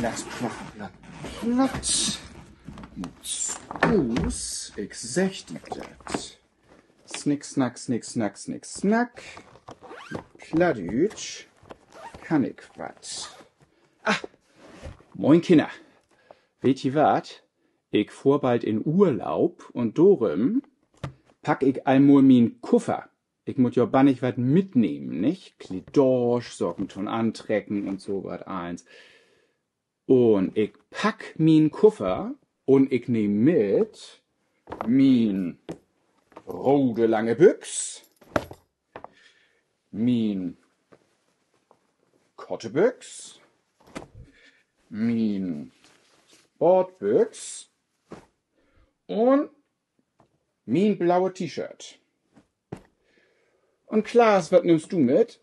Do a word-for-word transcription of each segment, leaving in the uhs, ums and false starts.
Platt, Platt, Platt. Muts us, ik segg di dat. Snick, snack, snick, snack, snick, snack. Plattdüütsch kann ik wat. Ah, moin Kinner. Weet ji wat? Ik fohr bald in Urlaub un dorüm pack ik al mal mien Kuffer. Ik mutt ja bannig wat mitnehmen, nich? Kledaasch, Saken to'n Antrecken un so wat allens. Un ik pack mien Kuffer un ik nehm mit mien rode lange Büx, mien korte Büx, mien Baadbüx un mien blaue T-Shirt. Un Klaas, wat nimmst du mit?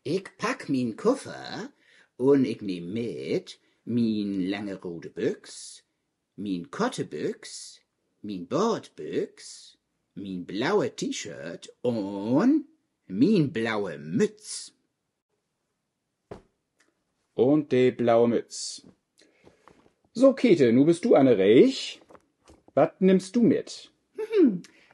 Ik pack mien Kuffer un ik nehm mit mien lange rode Büx, mien korte Büx, mien Baadbüx, mien blaue T-Shirt un mien blaue Mütz. Un de blaue Mütz. So, Käthe, nu büst du an de Reeg. Wat nimmst du mit?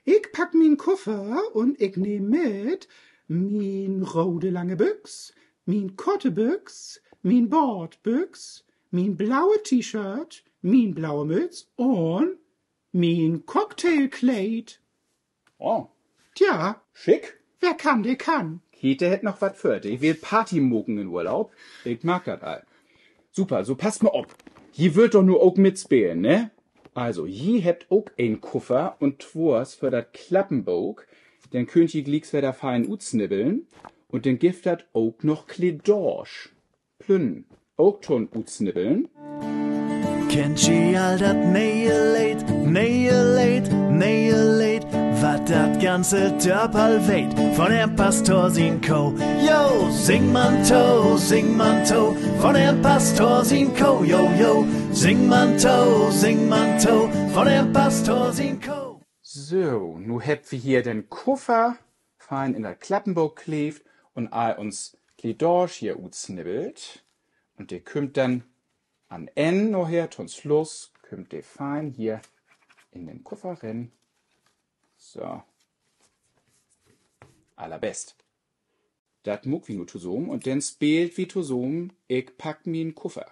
Ik pack mien Kuffer un ik nehm mit mien rode lange Büx, mien korte Büx, mien Baadbüx, mien blaue T-Shirt, mien blaue Mütz un mien Cocktailkleed. Oh. Tja, schick. Wer kann, de kann. Käthe hett noch wat vör. De will Party maken in Urlaub. Ik mark dat al. Super, so passt mal op. Ji wüllt doch nu ok mitspelen, ne? Also, ji hebbt ok en Kuffer un twoors för dat Klappenbook. Denn köönt ji glieks wedder fein utsnibbeln. Un denn gifft dat ok noch Kledaasch. Plünnen. Ok to'n Utsnibbeln. Kennt ji all dat ne'e Leed, ne'e Leed, ne'e Leed, wat dat ganze Dörp al weet? Von Herrn Pastor sien Koh. Jo, sing man to, sing man to, von Herrn Pastor sien Koh. Jo, jo, sing man to, sing man to, von Herrn Pastor sien Koh. So, nu hebbt wi hier den Kuffer fein in dat Klappenbook kleevt un all uns Kledaasch hier utsnibbelt. Un de kümmt denn an Enn naher, to'n Sluss, kümmt de fein hier in den Kuffer rin. So. Allerbest. Dat maakt wi nu tosamen un denn speelt wi tosamen Ik pack mien Kuffer.